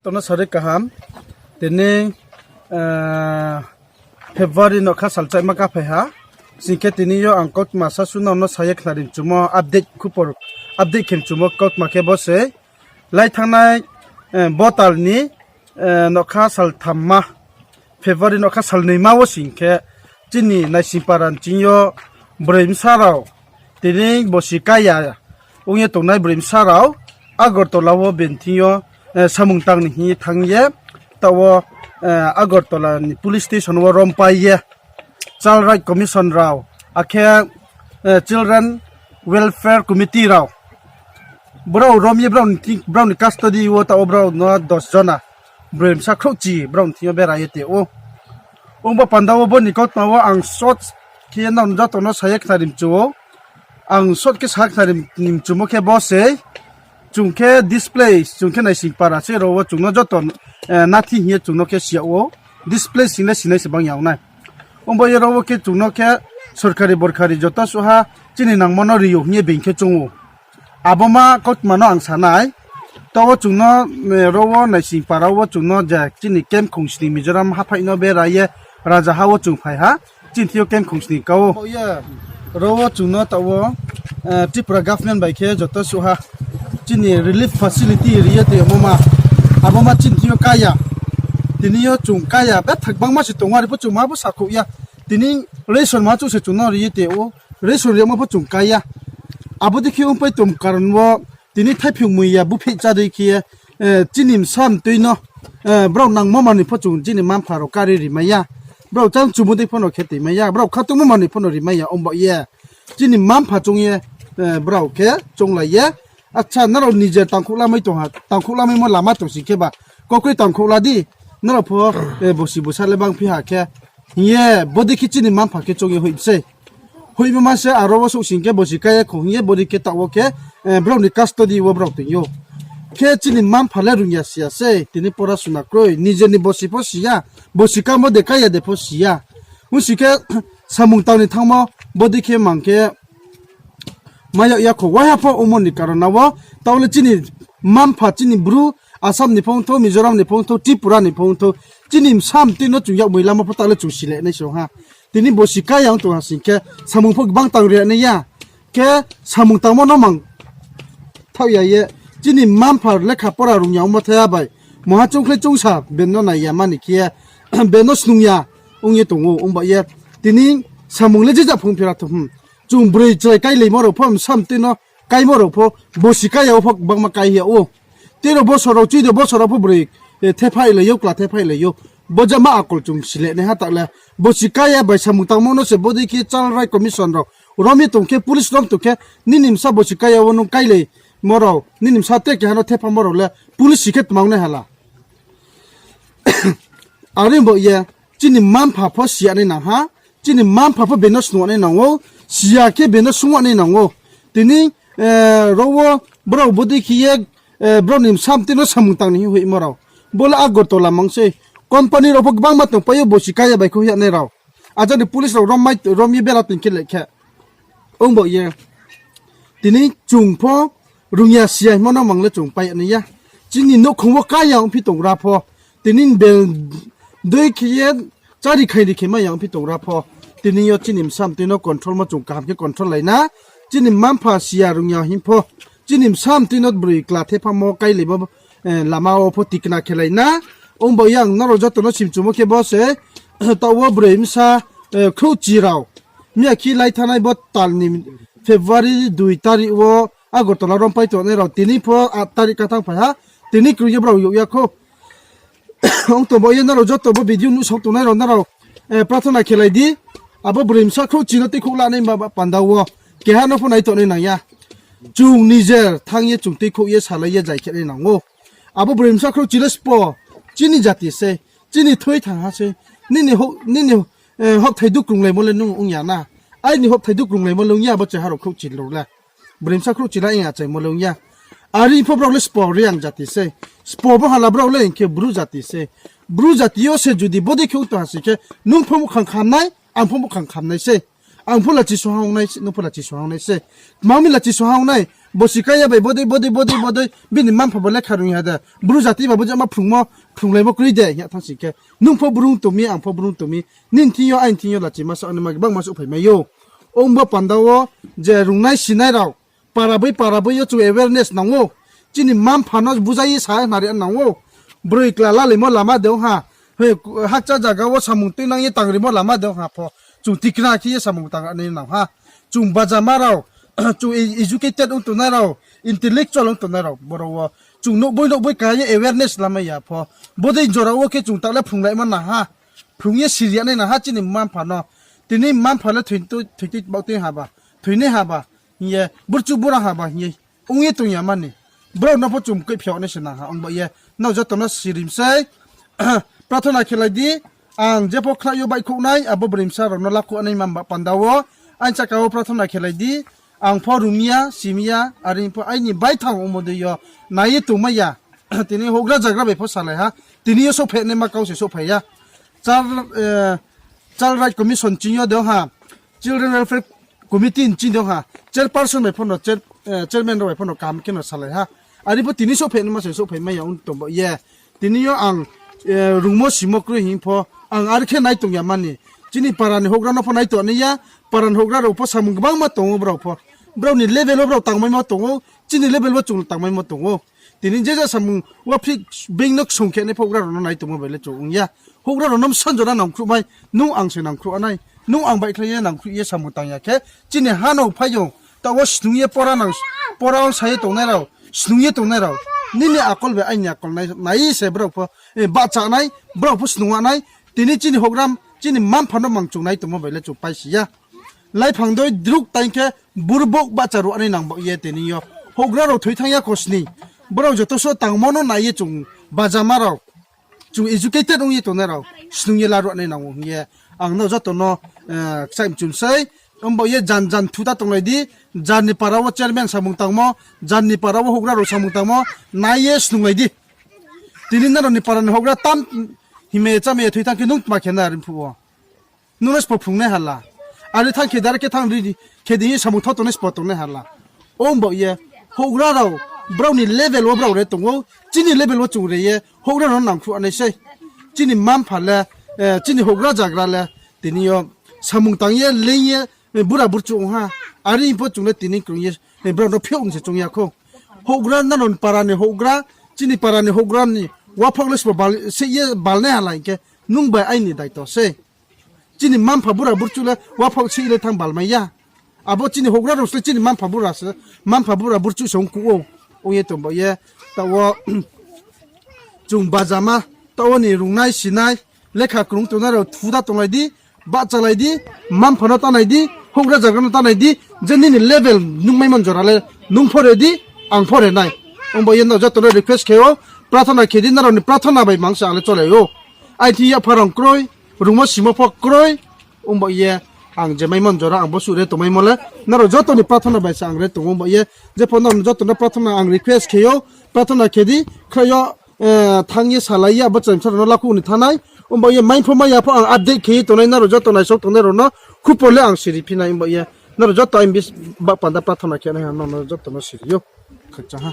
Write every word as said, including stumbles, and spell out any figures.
Tono sari kaham. Tini, eh, February nokha salchaima kaphai ha. Sing khe tini yo ang kautma sasu nrao no sa ye khnari mchumo update khupor, update khe mchumo kautma khe bo se. Lai thanngnai, eh, bo tal ni, eh, nokha salthamma, February nokha salnoima wo sing khe chini Naisingpara ni ching yo broi bsa rao, tini bosi kaya ong ye tongnai broi bsa rao Agartala wo bini thing yo, eh, samung tang ni hing ye thanng ye, taoh wo, eh, Agartala ni police station wo rompai ye, Child Right Commission rao, akhe, eh, Children Welfare Committee rao, brao rom ye brao ni custody wo taoh wo brao no dos jona broi bsa khrouhchi brao ni thing yo bera ye tong ou. Ong bo panda wo bo ni kautma wo ang short khe nrao joto no sa ye khnari mchu ou. Ang short khe sa khnari ni mchumo khe bo se, chung khe displace, chung khe Naisingpara se, ro wo chung no joto, eh, nathi hing ye chung no khe si yag ou. Displace hing le sinai se bang ya ong nai. Ong bo ye ro wo khe chung no khe sorkari borkari joto suh ha chini nangmo no ri ou hing ye being khe choung ou. Abo ma kautma no ang sa nai. Taoh wo chung no, eh, ro wo Naisingpara wo chung no je chini camp khongsni Mizoram haphaih no bera ye rajaha wo chung phai ha. Chini thing yo camp khongsni ka ou. Ro wo chung no taoh wo, eh, Tripura government bai khe joto suh ha chini relief facility ri ye tongmo ma, abo ma chini thing yo kaya. Tini yo chung kaya, bethak bangma se tong ou, are pho chung ma pho sakhouh ya. Tini ration ma chouh se chung no ri ye tong ou, ration rimo pho chung kaya. Abo dei khe ongpai tong karon wo tini thaiphiung mui ya, bupheih chá dei khe, eh, chini bsa mtui no, eh, brao nangmo manoi pho chung chini mma-mpha rao kari ri mai ya. Brao chang chumo dei pho no khe toi mai ya, brao khatungmo manoi pho no ri mai ya, ong baoh ye chini mma-mpha choung ye, eh, brao khe chounglai ye. Acha, nrao nije tangkhouhlamaimo lama tong sing khe ba, kokroi tangkhouhla di, nrao pho, eh, bosi bosa le bangphi ha khe, hing ye bodei khe chini mma-mpha khe choung ye hoih sei. Hoihmo ma se aro wo souh sing khe bosi kái ya kho hing ye bodei khe taoh wo khe, eh, brao ni custody wo brao toing ou. Khe chini mma-mpha le rung ya si ya sei, tini pora suna kroi, nije ni bosi pho si ya, bosi kamo de kái ya de pho si ya. Ong sing khe samung tang ni thanngmo bodei khe mang khe mai yag ya kho, waiha pho ongmo ni karon wo, taoh le chini mma-mpha, chini Bru, Assam ni pho ongthou, Mizoram ni pho ongthou, Tripura ni pho ongthou, chini bsa mtui no chung yakmoi lamo pho taoh le chung sile nai se ong ha. Tini bosi kái ya ong tong ha sing khe, samung pho gbang tang ri nai ya. Khe samung tangmo no mang thaoh ya ye, chini mma-mpha lekha pora rung ya ongmo thai ya bai, mungha choungkhlai choungsa ben no nai ya mani khe, ben no snung ya ong ye tong ou, ong baoh ye. Tini samung le je ja phung phira tong, hmm. Chung broi chrai káilaimo rao pho, bsa mtui no káimo rao pho, bosi kái ya wo pho gbangma kái ya ou. Tero bosor rao, chuido bosor rao pho broi, eh, thephailai ou, kla thephailai ou. Bo jama akol chung sile nai ha taoh le. Bosi kái ya bai samung tangmo no se bodei khe Child Right Commission rao rom ye tong khe, police rom tong khe, nini bsa bosi kái ya wo nung káilaimo rao, nini bsa tre keha no thephamo rao le police si khe tma ong nai hala. Are baoh ye, chini mma-mpha pho si ya nai nang ha, chini mma-mpha pho beno snung nai nang ou, si ya khe beno sung nai nang ou. Tini, eh, ro wo brao bodei khe ye, eh, brao ni bsa mtui no samung tang ni hing hoihmo rao. Bo le Agartala mang sei. Company rao pho gbangma tongpai ou, bosi kái ya bai khe hoih ya nai rao. Ajani police rao rom ye bera toing khe le khe. Ong baoh ye. Tini chung pho rung ya si ya hingmo no mang le chung pai ya nai ya. Chini nouhkhong wo kái ya ongphi tongra pho. Tini bel dei khe ye chári khairi khe mai ya ongphi tongra pho. Tini yo chini bsa mtui no control mo chung kaham khe control lai na. Chini mma-mpha si ya rung ya hing pho, chini bsa mtui no broi kla thephamo káilaimo, eh, lama wo pho tikna khe lai na. Ong baoh ye ang nrao joto no simchumo khe bo se, taoh wo broi bsa, eh, khrouhchi rao. Miya khe lai thanngnai bo tal ni February dui tarik wo Agartala rompai tongnai rao tini pho aat tarik ka thanngphai ha. Tini kroi ye brao youh ya kho. Ong tong baoh ye nrao joto bo video nuhsao tongnai rao nrao, eh, prathona khe lai di. Abo broi bsa khrouhchi no tuikhouh lanai ba, ba panda wo keha no pho nai tongnai nang ya. Chung nijer thanng ye chung tuikhouh ye salai ye zai khe nai nang ou. Abo broi bsa khrouhchi le sbo, chini jati sei, chini thui thang ha sei, nini, eh, hopthai dukrunglaimo le nung ong ya na. Aini hopthai dukrunglaimo le ong ya abo cheha rao khrouhchi rao le. Broi bsa khrouhchi le ing achaimo le ong ya. Are pho brao le sbo Reang jati sei. Sbo bo hala brao le hing khe Bru jati sei. Bru jati yo se judi bodei khe ong tong ha sing khe, nung pho muhkhang kham nai, ang pho muhkhang kham nai sei. Ang pho lachi suha ong nai, nung pho lachi suha ong nai sei. Tma mi lachi suha ong nai, Bo si kaya bai bodei bodei bodei bodei bini mma-mpha bo lekha rung ya de. Bru jati ba bo jama phrungmo, phrunglaimo kroi de hing ya thanng sing khe. Nung pho bru tong mi, ang pho bru tong mi. Nini thing yo, aini thing yo lachima sa naima gbangma souhphai mai ou. Ong bo panda wo je rungnai sinai rao, para boi para boi yo chung awareness nang ou. Chini mma-mpha no bujai ye sa nari nang ou. Broi kla lalaimo lama de ong ha. Hakcha zaga wo samung tuinang ye tangrimo lama de ong ha pho. Chung tikna khe ye samung tang nai nang ha. Chung bajama rao, chung e-, educated ong tongnai rao, intellectual ong tongnai rao, boro wo chung nouhboi nouhboi ka ye awareness lamai ya pho. Bodei jora wo khe chung ta le phrunglaima nang ha. Phrung ye siri ya nai nang ha chini mma-mpha no. Tini mma-mpha le thoi, thoi, thoi, baoh tui haba, thoinai haba hing ye, burchuh bura haba hing ye ong ye tong ya mani. Brao no pho chung mkoih phiao nai se nang ha, ong baoh ye. Nrao joto no sirim sei. Prathona khelai di, ang jepho khnai yo baihkhouh nai, abo broimsa rao no lakhouh nai mamba panda wo. Aini saka wo prathona khelai di, ang pho rung ya, sim ya, are pho aini baithang ongmo dei yo nai ye tongmai ya. Tini houhgra zagra bai pho salai ha. Tini yo souhphai naima kau se souhphai ya. Child, eh, Child Right Commission ching yo de ong ha, Children Welfare Committee ching de ong ha, chairperson bai pho no, chair-, eh, chairman rao bai pho no kaham khe no salai ha. Are pho tini souhphai naima se souhphai mai ya ong tong baoh ye. Tini yo ang, eh, rungmo simo kroi hing pho, ang are khe nai tong ya mani. Chini para ni houhgra no pho nai tong nai ya, para ni houhgra rao pho samung gbangma tong ou brao pho. Brao ni level wo brao tangmaimo tong ou, chini level wo chung tangmaimo tong ou. Tini je ja samung wa phik being no ksong khe nai pho houhgra rao no nai tongmo bai le chung ong ya. Houhgra rao no bsa jora nangkhruh mai, nung ang se nangkhruh nai, nung ang baihkhlai ye nangkhruh ye samung tang ya khe, chini ha no phai yo, taoh wo snung ye pora nang, pora ong sa ye tongnai rao, snung ye tongnai rao, nini akol bai aini akol nai, nai se brao pho, eh, bahcha nai, brao pho snung nai, tini chini houhgra, chini mma-mpha no mang chung nai tongmo bai le chung paisi ya. Laiphang doi druk taing khe burbouh bahcha ruh nai nang baoh ye tini yo. Houhgra rao thoi thanng ya kho sni. Brao joto so tangmo no nai ye chung bajama rao, chung educated ong ye tongnai rao, snung ye laruh nai nang ou hing ye. Ang no joto no, eh, kchaih mchum sei. Ong baoh ye jan jan thu ta tonglai di, jan ni para wo chairman samung tangmo, jan ni para wo houhgra rao samung tangmo, nai ye snunglai di. Tini nrao ni para ni houhgra tam himai ye chámai ye thoi thanng khe nung tma khe nai are phuh wo. Nung no sbo phrungnai hala. Are thanng khe dare khe thanng ri, khe di hing samung tho tongnai sbo tongnai hala. Ong baoh ye, houhgra rao, brao ni level wo brao re tong ou, chini level wo chung re ye, houhgra rao no nangkhruh nai sei. Chini mma-mpha le, eh, chini houhgra zagra le, tini yo samung tang ye, leing ye, eh, bura burchuh ong ha. Are pho chung le tini krung ye, eh, brao no phiouh ni se choung ya khou. Houhgra nrao ni para ni houhgra, chini para ni houhgra ni waphaoh le sbo bal, se ye balnai hala hing khe, nung bai aini daito sei. Chini mma-mpha bura burchuh le waphaoh se le thanng balmai ya. Abo chini houhgra rao se chini mma-mpha bura se, mma-mpha bura burchuh se ong kuh ou. Ong ye tong baoh ye, taoh wo chung bajama, taoh wo ni rungnai sinai, lekha krung tongnai rao thu da tonglai di, bahchalai di, mma-mpha no ta nai di, houhgra zagra no ta nai di, je nini level nung maimo jora le nung pho re di, ang pho re nai. Ong baoh ye nrao joto no request khe ou, prathona khe di, nrao ni prathona bai mang se ang le cholai ou. Aini thing yapharong kroi, rungmo simo pho kroi, ong baoh ye ang je maimo jora ang bo suh re tongmaimo le, nrao joto ni prathona bai se ang re tong ong baoh ye, jepho nrao joto no prathona ang request khe ou, prathona khe di, khlai yo, eh, thanng ye salai ye abo chaimsa rao no lakhouh ni thanng nai, ong baoh ye maing pho mai ya pho ang update khe ye tongnai nrao joto naisao tongnai rao no, khupor le ang siri phi nai ong baoh ye, nrao joto aini bis-, bah panda prathona khe nai ha, nrao joto no siri ou. Khakchang ha.